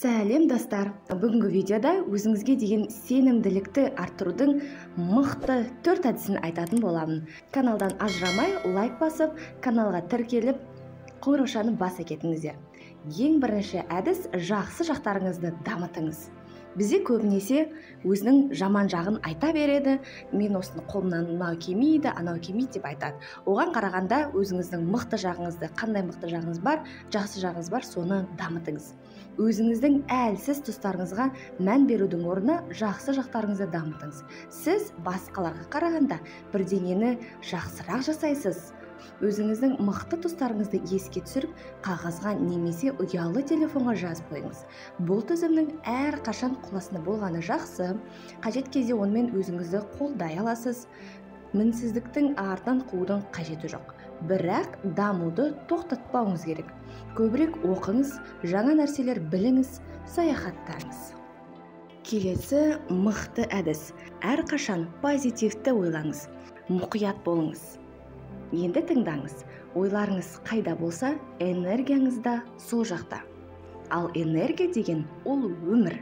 Сәлем, достар! Бүгінгі видеода өзіңізге деген сенімділікті арттырудың мықты төрт әдісін айтатын боламын. Каналдан ажырамай, лайк басып, каналға тіркеліп, қоңыраушаны баса кетіңіздер. Ең бірінші әдіс: жақсы жақтарыңызды дамытыңыз. Бізде көбінесе өзінің жаман жағын айта береді. Мен осыны қолымнан мынау келмейді, анау келмейді деп айтады. Оған қарағанда өзіңіздің мықты жағыңызды, қандай мықты жағыңыз бар, жақсы жағыңыз бар, соны дамытыңыз. Өзіңіздің әлсіз тұстарыңызға мән берудің орнына жақсы жақтарыңызды дамытыңыз. Сіз басқаларға қарағанда бірдеңені жақсырақ жасайсыз. Өзіңіздің мықты тұстарыңызды еске түсіріп, қағазға немесе ұялы телефонға жазып қойыңыз. Бұл тізімнің әрқашан қол болғаны жақсы. Қажет кезде онымен өзіңізді қолдай аласыз. Мінсіздіктің артынан қуудың қажеті жоқ, бірақ дамуды тоқтатпауыңыз керек. Көбірек оқыңыз, жаңа нәрселер біліңіз, саяхаттаңыз. Келесі мықты әдіс: әрқашан позитивті ойлаңыз, мұқият болыңыз. Енді тыңдаңыз: ойларыңыз қайда болса, энергияңыз да сол жақта. Ал энергия деген ол өмір.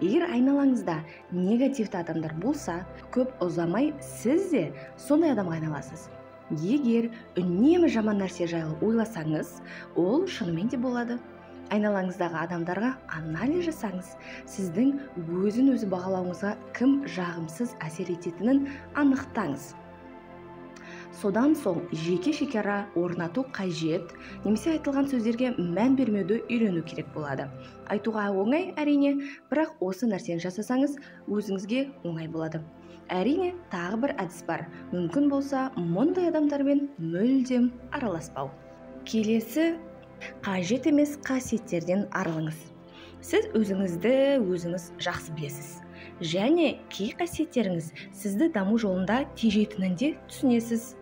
Егер айналаңызда негативті адамдар болса, көп ұзамай сіз де сондай адамға айналасыз. Егер үнемі жаман нәрсе жайлы ойласаңыз, ол шынымен де болады. Айналаңыздағы адамдарға анализ жасаңыз. Сіздің өзін өзі бағалауыңызға кім жағымсыз әсер ететінін анықтаңыз. Содан соң жеке шекара орнату қажет немесе айтылған сөздерге мән бермеуді үйрену керек болады. Айтуға оңай, әрине, бірақ осы нәрсені жасасаңыз, өзіңізге оңай болады. Әрине, тағы бір әдіс бар: мүмкін болса, мұндай адамдармен мүлдем араласпау. Келесі: қажет емес қасиеттерден арылыңыз. Сіз өзіңізді өзіңіз жақсы білесіз және кей қасиеттеріңіз сізді даму жолында тежейтінін де түсінесіз.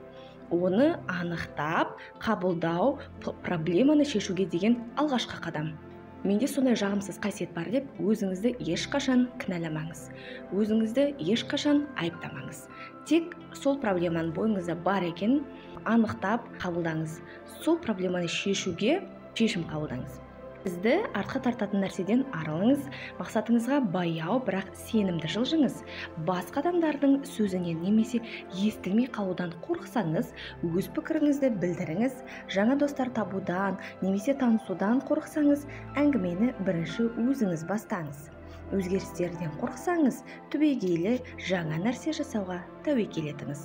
Оны анықтап, қабылдау – проблеманы шешуге деген алғашқы қадам. Менде сондай жағымсыз қасиет бар деп өзіңізді ешқашан кінәламаңыз, өзіңізді ешқашан айыптамаңыз. Тек сол проблеманың бойыңызда бар екенін анықтап, қабылдаңыз. Сол проблеманы шешуге шешім қабылдаңыз. Сізді артқа тартатын нәрседен арылыңыз. Мақсатыңызға баяу, бірақ сенімді жылжыңыз. Басқа адамдардың сөзінен немесе естілмей қалудан қорықсаңыз, өз пікіріңізді білдіріңіз. Жаңа достар табудан немесе танысудан қорықсаңыз, әңгімені бірінші өзіңіз бастаңыз. Өзгерістерден қорықсаңыз, түбегейлі жаңа нәрсе жасауға тәуекел етіңіз.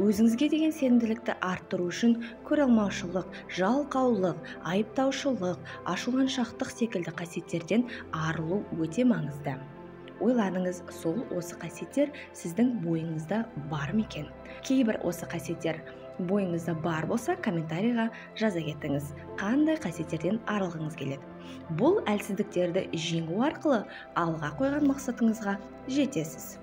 Өзіңізге деген сенімділікті арттыру үшін көре алмаушылық, жалқаулық, айыптаушылық, ашуланшақтық секілді қасиеттерден арылу өте маңызды. Ойланыңыз, сол осы қасиеттер сіздің бойыңызда бар ма екен? Кейбір осы қасиеттер бойыңызда бар болса, комментарийға жаза кетіңіз, қандай қасиеттерден арылғыңыз келеді. Бұл әлсіздіктерді жеңу арқылы алға қойған мақсатыңызға жетесіз.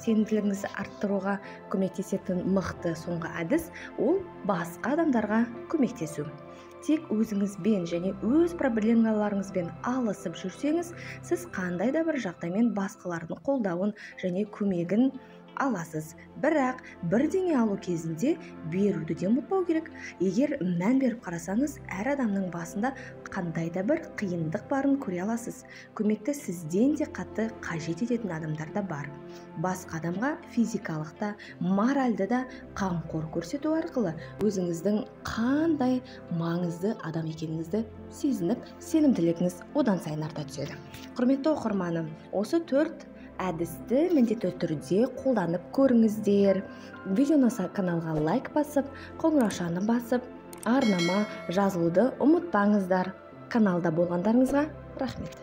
Сенімділігіңізді арттыруға көмектесетін мықты соңғы әдіс – ол басқа адамдарға көмектесу. Тек өзіңізбен және өз проблемаларыңызбен алысып жүрсеңіз, сіз қандай да бір жағдаймен басқалардың қолдауын және көмегін аласыз. Бірақ бірдеңе алу кезінде беруді де ұмытпау керек. Егер мән беріп қарасаңыз, әр адамның басында қандай да бір қиындық барын көре аласыз. Көмекті сізден де қатты қажет ететін адамдар да бар. Басқа адамға физикалық та, моральды да қамқор көрсету арқылы өзіңіздің қандай маңызды адам екеніңізді сезініп, сенімділігіңіз одан сайын арта түседі. Құрметті оқырманым, осы төрт әдісті міндетті түрде қолданып көріңіздер. Видео ұнаса, каналға лайк басып, қоңыраушаны басып, арнама жазылуды ұмытпаңыздар. Каналда болғандарыңызға рахмет.